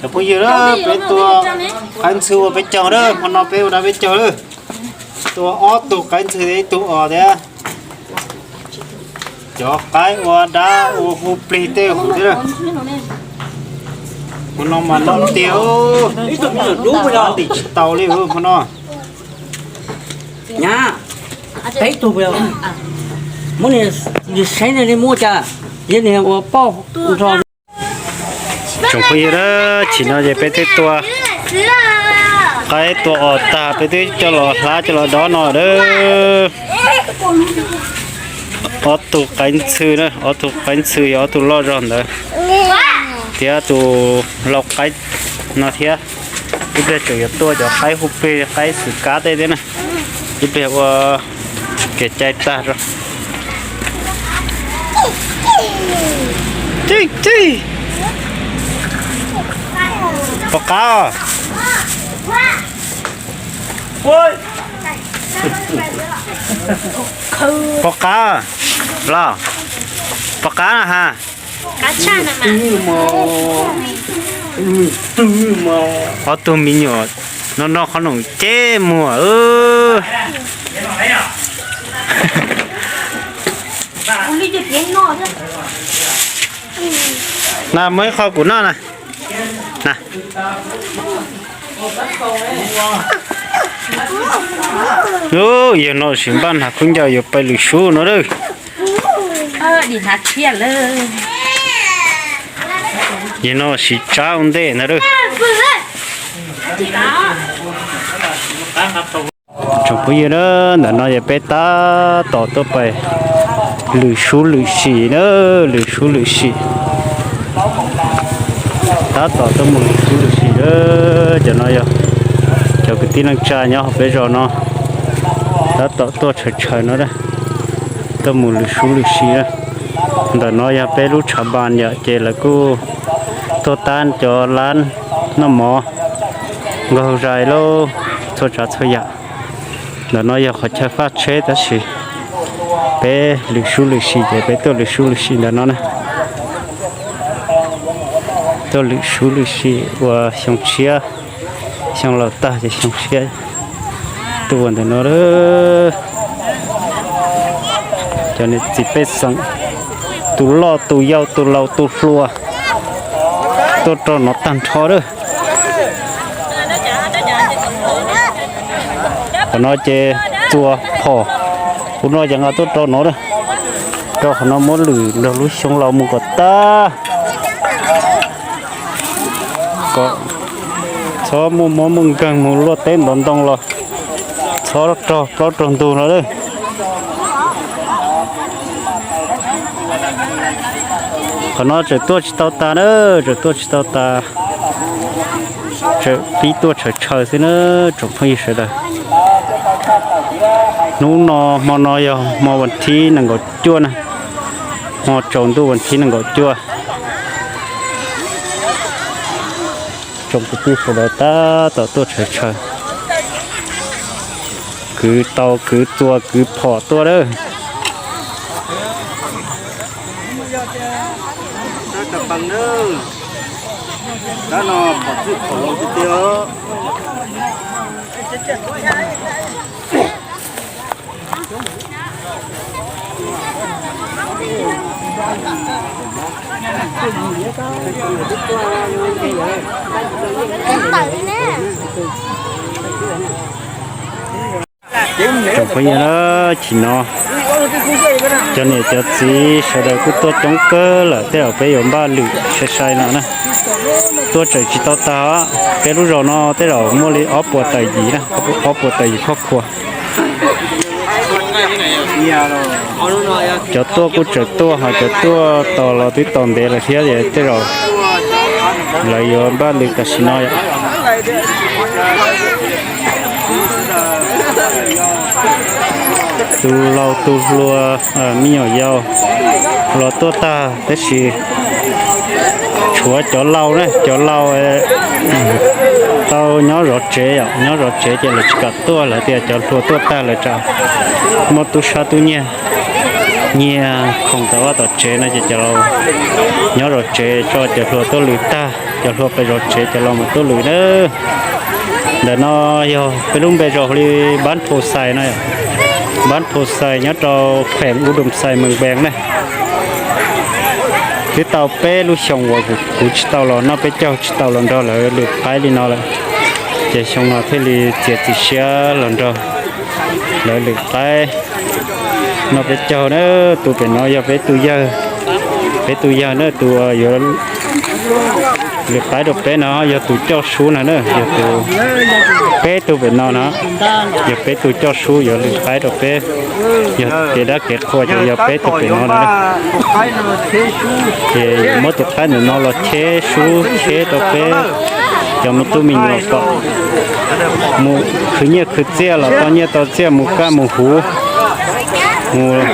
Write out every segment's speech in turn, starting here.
Cov phooj ywg, peb tua qaib ntxhw ua peb caug lawm, hmo no peb ua dab peb caug lawm. Tua ob tug qaib ntxhw thiab ib tug os thiab. Cov qaib ua dab ua hu plig tej huv thiab. Hmo no mas noj tiag, ntim tsis tau li hmo no. Nyab, peb tug, muab nws saib nws li muaj cas, yog nws ua poj nrog. Tsoom phooj ywg, tam sim no ces peb twb tua qaib tua os tag, peb twb coj los hlab coj los dob no lawm. Ob tug qaib ntxhw na, ob tug qaib ntxhw yog ob tug loj zog ntawd, thiab tus lau qaib no thiab. Ib pliag tseem yuav tuaj cov qaib hu plig, qaib xwm kab tej thiab na. Ib pliag ua kev cai tag rau. Pov qab, pov qab los, pov qab na ha. Ob tug me nyuam no noj qhob noom ceb muag. Na muab ib qho kuv noj na. Yog no sim npaj hnav khaub ncaws yuav pais lwm sub no lawm. Yog no sim tsab ua ntej ntag lawm. Tsoom phooj ywg, ntawm no yog peb tab tom tuaj pais lwm sub lwm sim na, lwm sub lwm sim. Tab tom tuaj mus lwm sub lwm sim na. Cov no yog cov kwv tij neej tsa nyob hauv peb zos no, tab tom tuaj tshaw tshaw no, tuaj mus lwm sub lwm sim na. Ntawm no yog peb lub tshav npas yom, ces lawv kuj tuaj tab cov lab noj mov, nkaug zais lauj, txhua tsav txhua yam. Ntawm no yog qhov chaw faj tsheb tab sis peb lwm sub lwm sim ces peb tuaj lwm sub lwm sim ntawm no na. Tuaj lwm sub lwm sim ua xyoo tshiab, xyoo laus tag ces xyoo tshiab tuaj ua ntawm no. Cov niam txiv pej xeem, tus loj tus yau tus laus tus hluas, tuaj rau no tag nrho lawm. Qhov no ces txua phom, ub no ces nqa tuaj rau no lawm, rau qhov no muab lwm nrog lub xyoo laus mus kom tag, kom txhob muaj mob muaj nkeeg mus luaj teb ntov ntoo los txhob raug plaub raug ntug no lawm. Qhov no tseem tuaj tsis tau tas na, tseem tuaj tsis tau tas, tseem pib tuaj tshaw tshaw xwb na tsoom phooj ywg sawv daws. Hnub no hmo no yog hmo vas thib nees nkaum cuaj na, hmo tsaus ntuj vas thib nees nkaum cuaj. Tsoom kwv tij sawv daws tab tom tuaj tshaw tshaw, kwv tau kwv txua kwv phom tuaj lawm. Tsoom phooj ywg, chim no cov niam cov txiv sawv daws kuj tuaj coob kawg lawm, tej zaum peb yuav npaj lwm sai sai no na. Tuaj tseem tsis tau tag, peb lub zos no tej zaum muaj li ob puas tawm yim na, ob puas tawm yim khoj khua. Cov tuaj kuj tseem tuaj, ho cov tuaj tos los twb tos ntev lawm thiab, tej zaum lawv yuav npaj lwm tam sim no yom. Tus laus tus hluas, me nyuam yaus los tuaj tag tab sis tshuav cov laus ne, cov laus tau nyob zov tsev yom, nyob zov tsev ces lawv tsis kam tuaj, lawv tias cov hluas tuaj tag lawv tsam muaj tub sab tub nyiag, nyiag khoom tau vaj tom tsev no ces cov laus nyob zov tsev tso cov hluas tuaj lwm tag. Cov hluas pem zos tsev cov los mus tuaj lwm na. Ntawm no yog peb lub npe zos hu li Npab Phu Xais no, Npab Phu Xais nyob rau kheem U Dum Xais Mees Npees na. Twb tau peb lub xyoos uas kuv tsis tau los noj peb caug, tsis tau los nrog lawv lwm qaib li no lawm, ces xyoo no thiaj li txiav txim siab los nrog lawv lwm qaib noj peb caug na. Tus pem no yog peb tus yawg, peb tus yawg na, tus yuav lwm qaib rau peb no yog tus coj sub no na, yog tus, peb tug pem no no, yog peb tug coj sub yuav lwm qaib rau peb, yog kev dab kev qhua ces yog peb tug pem no no. Ces muab tus qaib ntawm no los cheb sub cheb rau peb cov me tub me nyuam kom mus khwv nyiaj khwv txiaj los tau nyiaj tau txiaj, mus kaj mus huv, mus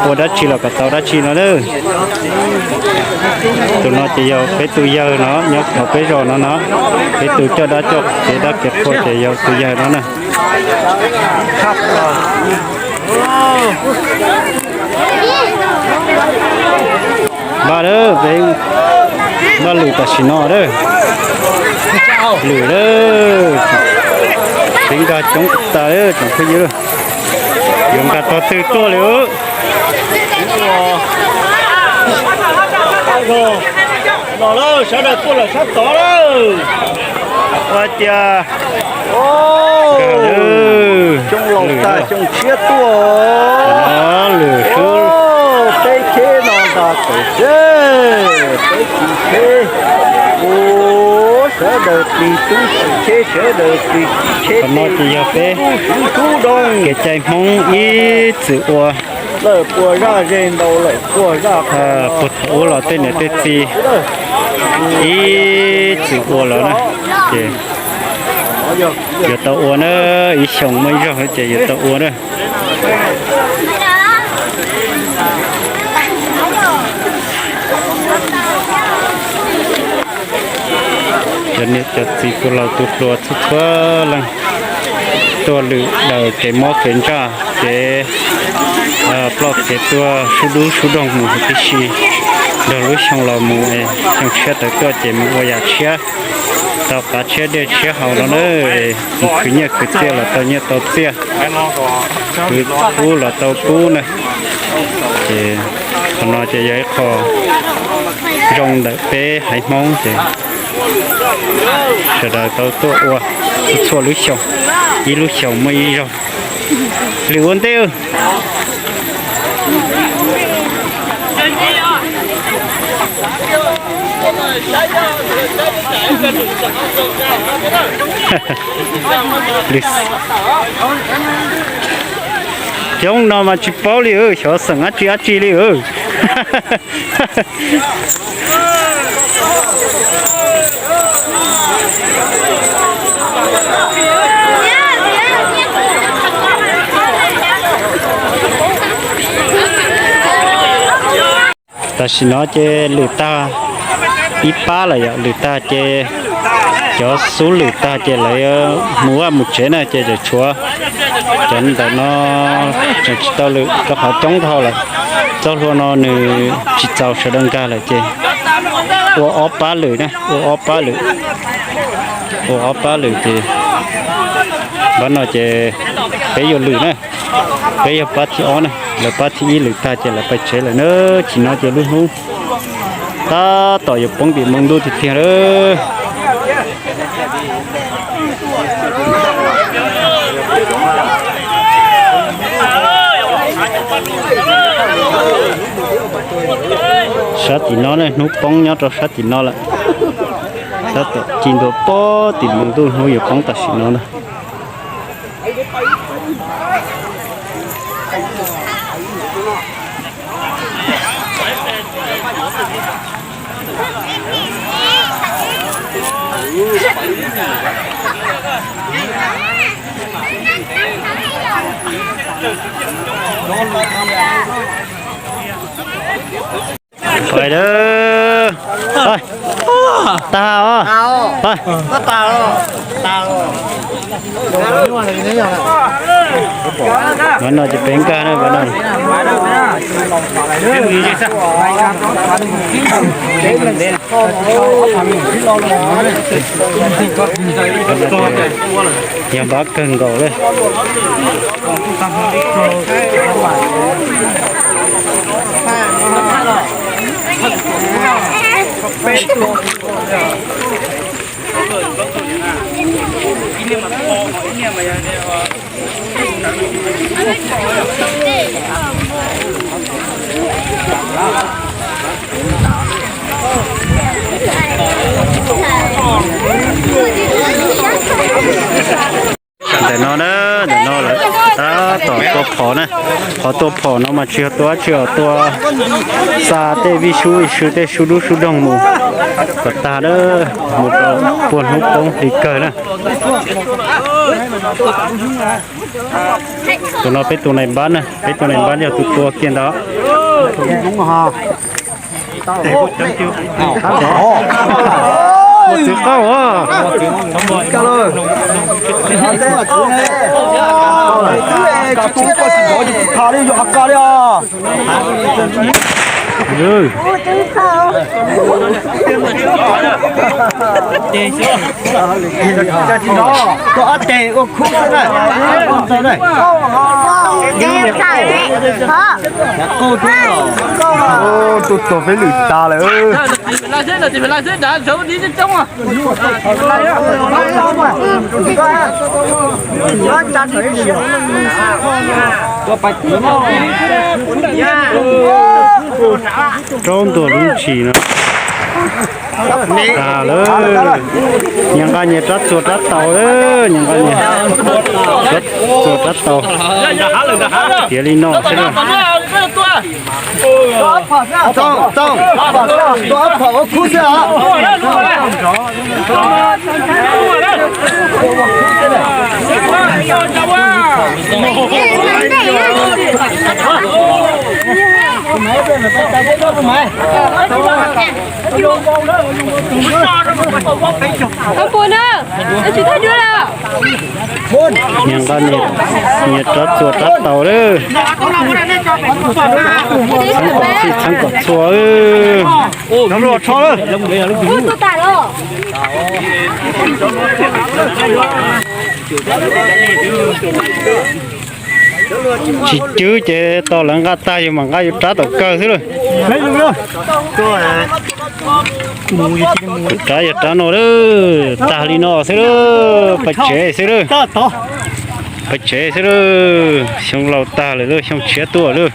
ua dab tsi los kom tau dab tsi no na. Tus no ces yog peb tus yawg no nyob hauv peb zos no no, peb tus coj dab coj kev dab kev qhua ces yog tus yawg no na. Npaj lawm, peb npaj lwm tam sim no lawm. Lwm lawm, peb nkag coob tas lawm tsoom phooj ywg. Yuav nkag tog twg tuaj li. Los lawm, sawv daws tuaj lawm sab tod lawm. Ua cas xyoo laus tag xyoo tshiab tuaj. Lwm xub, peb cheb no nta tawm seb peb tsis cheb. Ua, sawv daws plis tub tsis cheb, sawv daws plis tsis cheb, no ces yog peb tub sub doog kev cai Hmoob ib txwm ua lawm puas zaj ze ntau lawm puas zaj, puag thaum ub los tej niam tej txiv ib txwm ua los na, ces yuav tau ua na, ib xyoos muaj ib zaug ces yuav tau ua na. Cov niam cov txiv tus laus tus hluas txhua txhua leej tuaj lwm daws kev mob kev ntsaj, kev ploj kev tuag, sub dub sub doog mus huv tib si. Nrog lub xyoo laus mus, xyoo tshiab tawm tuaj ces mus ua yam tshiab, tau qav tshiab dej tshiab haus no na, mus khwv nyiaj khwv txiaj los tau nyiaj tau txiaj, khwv kub los tau kub na. Ces qhov no ces yog ib qho zoo ntawm peb haiv Hmoob ces sawv daws tau tuaj ua txhua txhua lub xyoo, ib lub xyoos muaj ib zaug. Lwm ua ntej. Coob no mas tsis paub li, xyov xeem dab tsi dab tsi li. Tam sim no ces lwm tag ib pab lawm yom, lwm tag ces cov xub lwm tag ces lawv mus vaj mus tsev na, ces tseem tshuav cov ntawm no tseem tsis tau lwm rau qhov coob dhau lawm. Txoj hlua no nws tsis txaus sawv daws nkag lawm ces ua ob pab lwm na, ua ob pab lwm, ua ob pab lwm ces pab no ces peb yuav lwm na, peb yog pab thib ob na, lawv pab thib ib lwm tag ces lawv pais tsev lawm na. Tam sim no ces lub hnub tab tom yuav poob tim moo ntuj tiag tiag lawm. Sab tim no ne, hnub poob nyob rau sab tim no lawm. Tab tom ci ntua pob tim moo ntuj, hnub yuav poob tam sim no na. Pais lawm. Tag os. Tag os. Nov no ces peb nkag na, nov no. Yog npab kawg nkaus li. Ntawm no na, ntawm no lawv tab tom tua phom na. Qhov tua phom no mas tsis yog tua dab tsi os, tua xa tej vij sub vij sw, tej sub dub sub doog mus kom tag na, mus rau puag hnub poob hli kawg na. Tus no peb tus nais npab na, peb tus nais npab yog tus tua kiag ntawd. Txiv qauj os. Tus tuag peb lwm tas lawm. Raub ntuag lub ntshis no. Tas lawm. Nyias nqa nyias rab txuas rab taus lawm, nyias nqa nyias rab txuas rab taus. Tiav li no xwb na. Nyias nqa nyias rab txuas rab taus lawm. Txheeb kom txhij txheeb kom txhua. Tsis cwb ces tos lawv nqa tag yus mam nqa yus rab tom kawg xwb lawm. Kuv rab yog rab no lawm, tag li no xwb lawm, pais tsev xwb lawm. Pais tsev xwb lawm, xyoo laus tag lawm, xyoo tshiab tuaj lawm.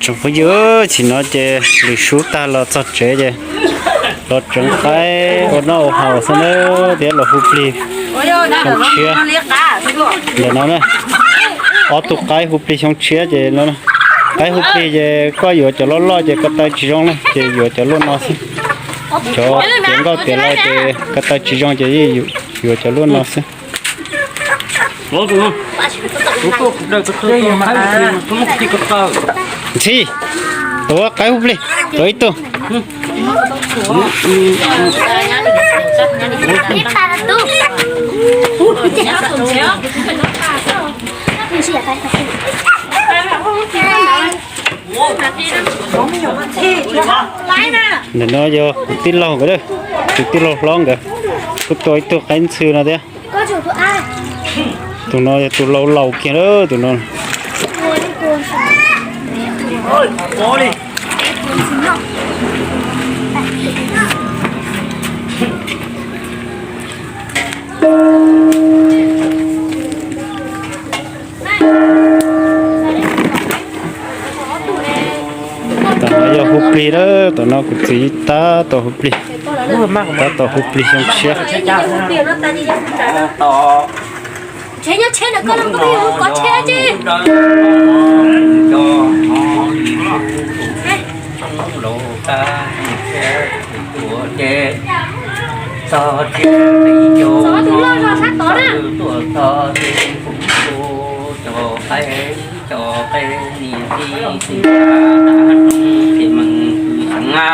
Tsoom phooj ywg, tam sim no ces lwm sub tag los txog tsev ces los tseev qaib ua noj ua haus xwb na, thiab los hu plig xyoo tshiab. Ntawm no na, ob tug qaib hu plig xyoo tshiab ces no, qaib hu plig ces koj yuav cov loj loj ces ko taw tsis zoo na ces yuav cov luaj no xwb. Cov tiav nkauj tiav laus ces ko taw tsis zoo ces yeej yuav cov luaj no xwb. Ntxhi, tuav qaib hu plig, tuav ib tug. Ntawm no yog kuv tij laug nkawd, kuv tij laug hlob nkawd kuj tua ib tug qaib ntxhw no thiab. Tus no yog tus laus laus kiag lawm, tus no. Tom no yog hu plig lawm, tom no kuv txiv tab tom hu plig, tab tom hu plig xyoo tshiab. Txog tsev, tus loj no sab tod na. Qe cov qe nim ti txiv na, ces meem xeev na,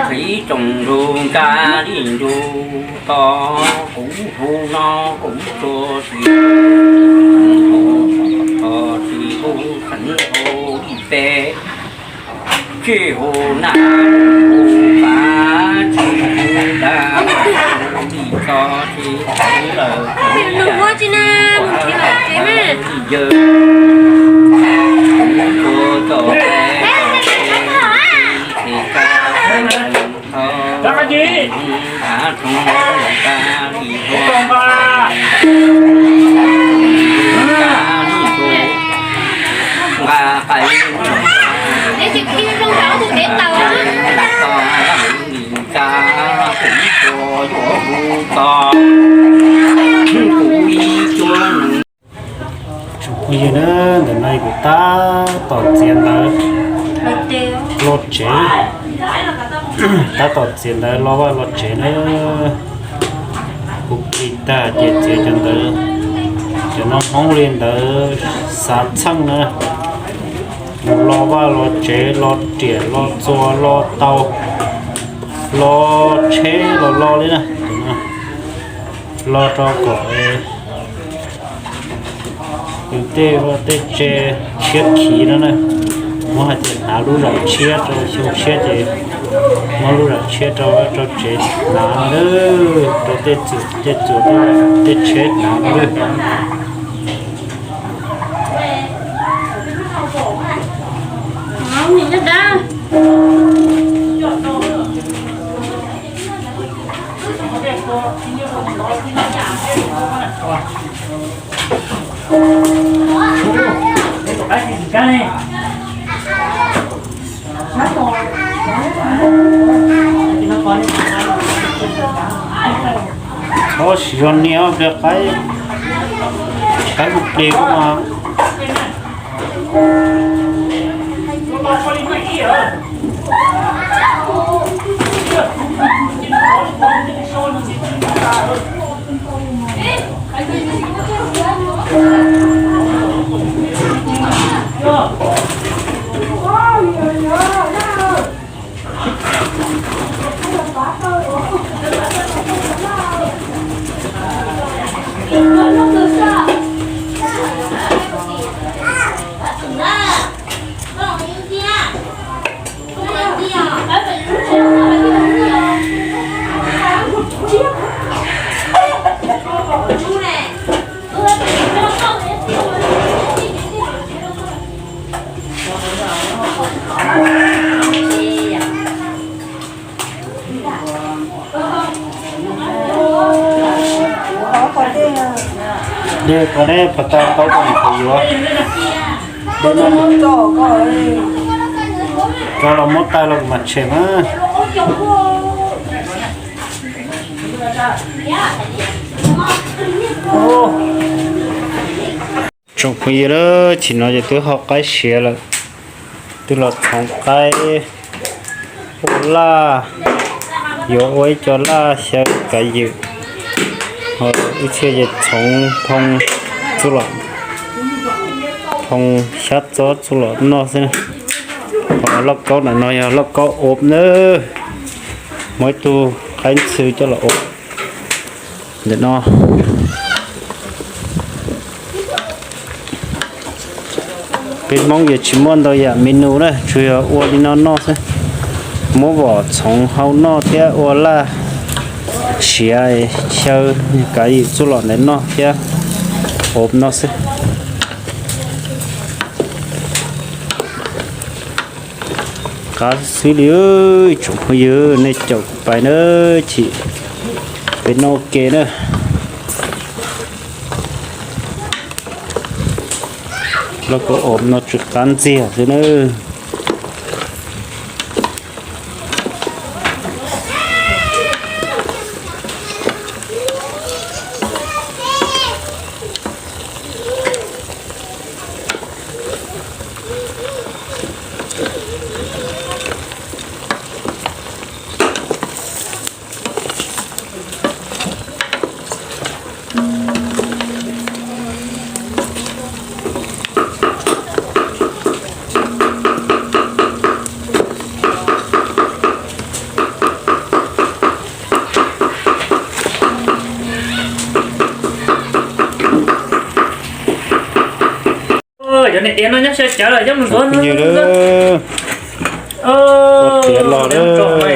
qhib tsoom nrug nka li nrug to, kuv hu no kuv tsuas tsis hu, tsis hu xeev hu li peb, tsis hu na, hu pab tsis hu dab, hu li tso tsis hu lawm, hu li cas tsis hu li yawg, kuv tsuas tso qe tso qe, tsis ka Tsoom phooj ywg na, ntawm no kuv tab tom txiav ntawv los tsev, tab tom txiav ntawv los vaj los tsev na. Kuv plig tag ces txiav cov ntawv, cov no Hmoob li ntawd xav txheej na, mus los vaj los tsev, los riam los txuas los tau, los tsheb los lo li na, los rau kom yus tej vaj tej tsev tshiab khiv no na, muab hais tias hnav lub zam tshiab rau xyoo tshiab ces muab lub zam tshiab rau vaj rau tsev hnav no, rau tej txuas tej tsheb hnav no. Txhob siv zog nias pliag qaib, qaib kuj plig kuj mas. Dej ko ne, pos tau tau ko mus qhov yuav. Dej no rau los muab tag los kuv mam tshem mas. Tsoom phooj ywg, chim no ces twb hau qaib siav lawm, twb los txhoov qaib ua laj, yuav ua ib co laj xyaw kav ywm, ho ib txhia ces txhoov phoo txuj lom, phoo xyab txob txuj lom noj xwb. Ho lauj kaub ntawm no yog lauj kaub ob nawb, muaj ib tug qaib ntxhw coj los ob ntawm no. Peb Hmoob yuav tsis muaj ntau yam menu na, tsuas yog ua li no noj xwb. Muab vom txhoov hau noj thiab ua laj siav xyaw kav ywm txuj lom ntawd noj thiab ob noj xwb. Qab xwb li, ib tsoom phooj ywg, nej caum kuv pais na, chim peb noj ua ke na. Lauj kaub ob no tsis qab ntxiag xwb na. Cov niam tais no nyob sawv cawv los coj mus ntxuav no. Ua tiav los lawm,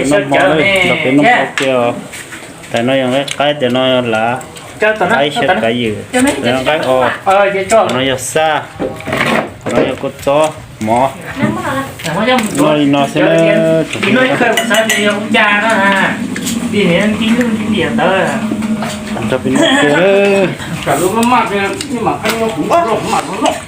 noj hmo lawm, los peb noj hmo kiag os. Tais no yog nqaij qaib, tais no yog lav, qaib xyaw kav ywm, tais no nqaij os, tais no yog xaj, tais no yog kua txob mov. Noj li no xwb na. Nrog peb noj kiag lawm.